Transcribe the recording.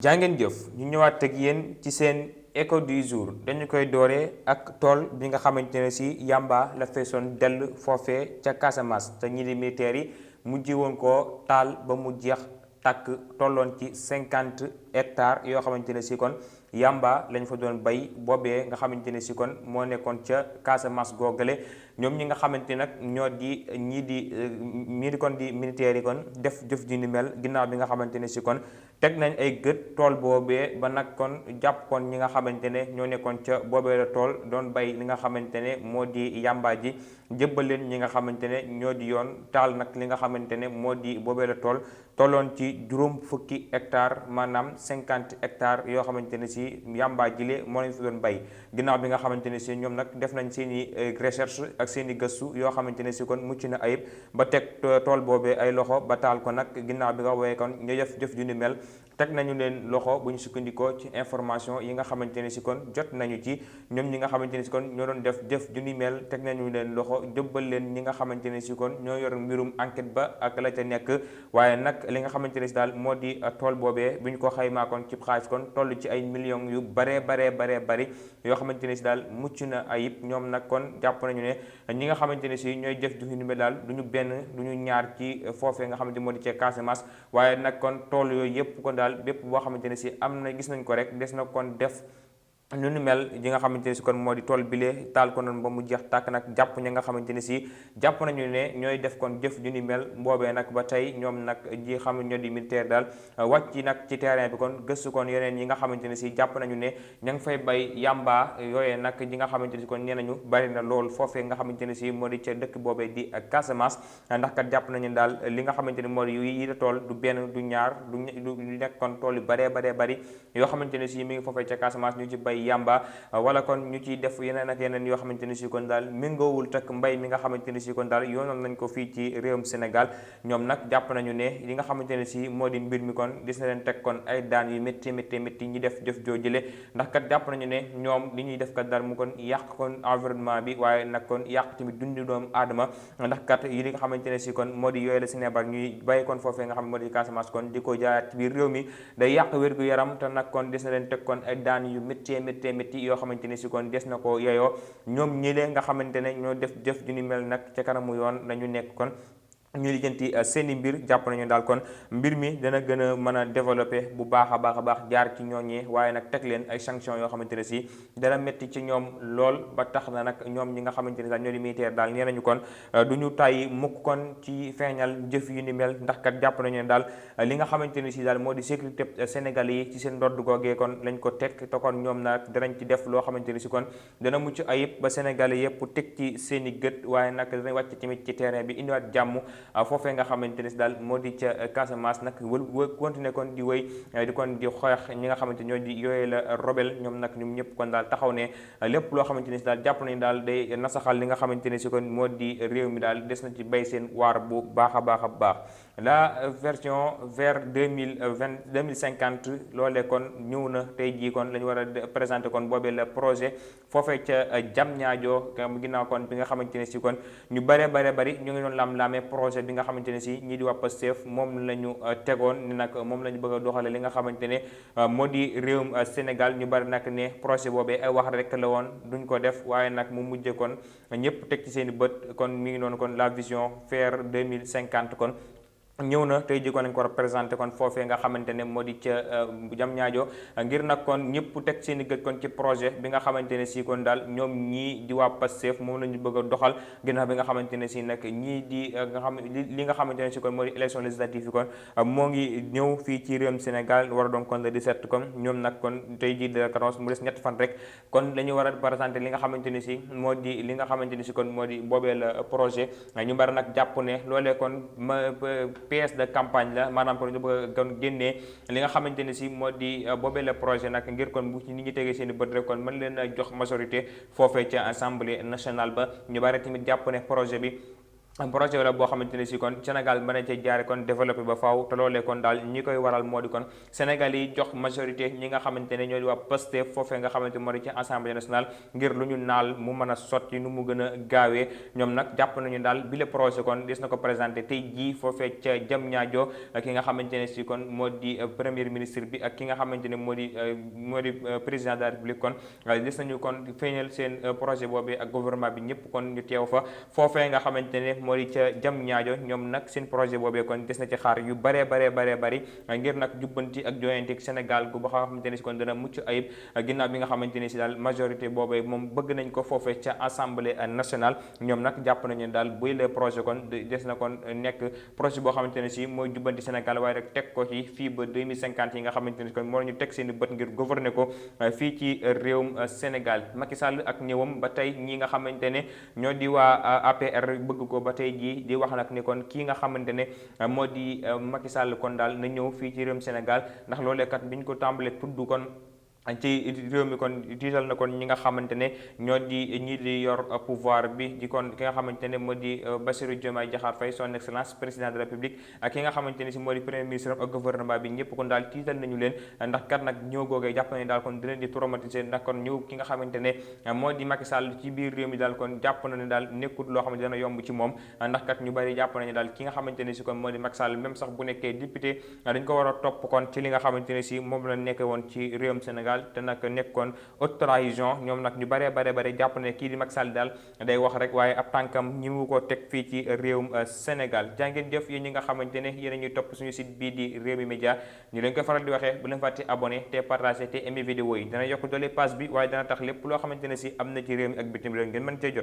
jaa ngeen jëf ñu ñëwaat ak yéen ci seen écho du jour dañu koy dooree ak tool bi nga xamante ne si yamba la feesoon dell foofee ca Casamance te ñi di militaires yi mujj woon koo taal ba mu jeex tàkk tolloon ci 50 hectares yoo xamante ne si kon yamba lañ fa doon bay boobee nga xamante ne si kon moo nekkoon ca Casamance googale ñoom ñi nga xamante nag ñoo di ñii di kon di militaires yi kon def jëf ji ni mel ginnaaw bi nga xamante ne si kon teg nañ ay gët tool boobee ba nag kon jàpp kon ñi nga xamante ne ñoo nekkoon ca boobee la tool doon bay li nga xamante ne moo di yamba ji jëbbal leen ñi nga xamante ne ñoo di yoon taal nag li nga xamante ne moo di boobee la tool tolloon ci juróom fukki hectares maanaam 50 hectares yoo xamante ne si yamba jile moo lañ fi doon bay ginnaaw bi nga xamante ne si ñoom nag def nañ seen i recherche ak seen i gëstu yoo xamante ne si kon mucc na ayib ba teg tool boobee ay loxo ba taal ko nag ginnaaw bi nga woowee kon ñu def jëf ju ni mel teg nañu leen loxo bu ñu sukkandikoo ci information yi nga xamante ne si kon jot nañu ci ñoom ñi nga xamante ne si kon ñoo doon def jëf ju ni mel teg nañu leen loxo jëbbal leen ñi nga xamante ne si kon ñoo yor mbirum enquête ba ak la ca nekk waaye nag li nga xamante ne si daal moo di tool boobee bu ñu ko xaymaa kon ci xaalis kon toll ci ay millions yu bari yoo xamante ne si daal mucc na ayib ñoom nag kon jàpp nañu ne ñi nga xamante ne si ñooy jëf ju ni mel daal du ñu benn du ñu ñaar ci foofee nga xamante moo di ci Casamance waaye nag kon tool yooyu yëpp kon daal bépp boo xamante ne si am na gis nañ ko rek des na kon def ñu ni mel ji nga xamante ne si kon moo di tool bile taal ko noonu ba mu jeex tàkk nag jàpp ñi nga xamante ne si jàpp nañu ne ñooy def kon jëf ju ni mel boobee nag ba tey ñoom nag ji xam ñoo di militaire daal wàcc nag ci terrain bi kon gëstu kon yeneen yi nga xamante ne si jàpp nañu ne ña ngi fay bay yamba yooyee nag ji nga xamante ne si kon nee nañu bari na lool foofee nga xamante ne si moo di ca dëkk boobee di Casamance ndax kat jàpp nañu daal li nga xamante ne moo di yi la tool du benn du ñaar du nekk kon tool yu bari yoo xamante ne si mi ngi foofee ca Casamance ñu ci bay yamba wala kon ñu ciy def yeneen ak yeneen yoo xamante ne si kon daal méngoowul tak mbay mi nga xamante ne si kon daal yoonoon nañ ko fii ci réewum Sénégal ñoom nag jàpp nañu ne li nga xamante ne si moo di mbir mi kon gis na leen teg kon ay daan yu métti ñi def jëf joojule ndax kat jàpp nañu ne ñoom li ñuy def kat daal mu kon yàq kon environnement bi waaye nag kon yàq tamit dundi doomu aadama ndax kat yi li nga xamante ne si kon moo di yooyu la Sénégal ñuy bàyyi kon foofee nga xam ne moo di Casamance kon di ko jaayaat ci biir réew mi day yàq wér-gu-yaram te nag kon gis na leen teg kon ay daan yu métti yoo xamante ne si kon des na ko yeyoo ñoom ñi lee nga xamante ne ñoo def jëf ju ni mel nag ca kanamu yoon nañu nekk kon ñu lijjanti seeni mbir jàpp nañu daal kon mbir mi dana gën a mën a développé bu baax a baax jaar ci ñooñee waaye nag teg leen ay sanctions yoo xamante ne si dana métti ci ñoom lool ba tax na nag ñoom ñi nga xamante ne daal ñoo di militaire daal nee nañu kon du ñu tàyyi mukk kon ci feeñal jëf yu ni mel ndax kat jàpp nañu ne daal li nga xamante ne si daal moo di sécurité Sénégal yi ci seen ndodd googee kon lañ ko teg te kon ñoom nag danañ ci def loo xamante ne si kon dana mucc ayib ba Sénégal yëpp teg ci seen i gët waaye nag danañ wàcc tamit ci terrain bi indiwaat jàmm foofee nga xamante ne si daal moo di ca Casamance nag continuer kon di wéy di kon di xeex ñi nga xamante ñoo di yooyee la rebelle ñoom nag ñoom ñëpp kon daal taxaw ne lépp loo xamante ne si daal jàpp nañu daal day nasaxal li nga xamante ne si kon moo di réew mi daal des na ci bay seen waar bu baax a baax la version vers 2050 loolee kon ñëw na tey jii kon la ñu war a présenter kon boobee la projet foofee ca Diamniadio ginnaaw kon bi nga xamante ne si kon ñu bari ñu ngi doon lam-laamee projet bi nga xamante ne si ñii di waa Pastef moom la ñu tegoon ni nag moom la ñu bëgg a doxale li nga xamante ne moo di réewum Sénégal ñu bari nag ne projet boobee ay wax rek la woon duñ ko def waaye nag mu mujje kon ñëpp teg ci seen i bët kon mi ngi noonu kon la vision vers 2050 kon ñëw na tey jii kon nañ ko représenté kon foofee nga xamante ne moo di ca Diamniadio ngir nag kon ñëpp teg seen i gët kon ci projet bi nga xamante ne si kon daal ñoom ñii di waa Pastef moom la ñu bëgg a doxal ginnaaw bi nga xamante ne si nag ñii di nga xam li nga xamante ne si kon moo di élection législative yi kon moo ngi ñëw fii ci réewum Sénégal war a doon kon le 17 kon ñoom nag kon tey jii de carence mu des ñetti fan rek kon dañu war a présenté li nga xamante ne si moo di li nga xamante ne si kon moo di boobee la projet ñu bari nag jàpp ne loolee kon pièce de campagne la maanaam kon ñu bëgg kon génnee li nga xamante ne si moo di boobee le projet nag ngir kon bu ci nit ñi tegee seen i bët rek kon mën leen a jox majorité foofee ca assemblée nationale ba ñu bari tamit jàpp ne projet bi projet la boo xamante ne si kon Sénégal mën na cee jaare kon développé ba faaw te loolee kon daal ñi koy waral moo di kon Sénégal yi jox majorité ñi nga xamante ne ñoo di waa Pastef foofee nga xamante moo di ci assemblée nationale ngir lu ñu naal mu mën a sotti nu mu gën a gaawee ñoom nag jàpp nañu daal bi le projet kon des na ko présenté tey jii foofee ca Diamniadio ki nga xamante ne si kon moo di premier ministre bi ak ki nga xamante ne moo di président de la république kon des nañu kon feeñal seen projet boobee ak gouvernement bi ñëpp kon ñu teew fa foofee nga xamante ne moo di ca Diamniadio ñoom nag seen projet boobee kon des na ci xaar yu bari ngir nag jubbanti ak joyanti ak Sénégal gu ba xamante ne si kon dana mucc ayib ginnaaw bi nga xamante ne si daal majorité boobee moom bëgg nañ ko foofee ca assemblée nationale ñoom nag jàpp nañu daal buy le projet kon des na kon nekk projet boo xamante ne si mooy jubbanti Sénégal waaye rek teg ko ci fii ba 2050 yi nga xamante ne si kon moo ñu teg seen i bët ngir gouverner ko fii ci réewum Sénégal Macky Sall ak ñëwam ba tey ñi nga xamante ne ñoo di waa APR bëgg ko ba tey jii di wax nag ni kon kii nga xamante ne moo di Macky Sall kon daal na ñëw fii ci réewum Sénégal ndax loolee kat biñ ko tàmbalee tudd kon ci réew mi kon tiital na kon ñi nga xamante ne ñoo di ñi di yor pouvoir bi di kon ki nga xamante ne moo di Bassirou Diomaye Diakhar Faye son excellence président de la République ak ki nga xamante ne si moo di premier ministre ak gouvernement bi ñëpp kon daal tiital nañu leen ndax kat nag ñëw googee jàpp ne daal kon dina di traumatiser ndax kon ñëw ki nga xamante ne moo di Macky Sall ci biir réew mi daal kon jàpp na ne daal nekkut loo xamante dana yomb ci moom ndax kat ñu bari jàpp nañu daal ki nga xamante ne si kon moo di Macky Sall même sax bu nekkee député dañ ko war a topp kon ci li nga xamante ne si moom la nekkee woon ci réewum Sénégal te nag nekkoon haute trahison ñoom nag ñu bare jàpp ne kii di Macky Sall daal day wax rek waaye ab tànkam ñi mu ko teg fii ci réewum Sénégal jàngeen jëf yéen ñi nga xamante ne yéen a ñuy topp suñu site bii di Rewmi Média ñu leen koy faral di waxee bu leen fàtte abonné te partagé te aimé vidéo yi dana yokk doole page bi waaye dana tax lépp loo xamante ne si am na ci réew mi ak bitim réew ngeen mën cee jot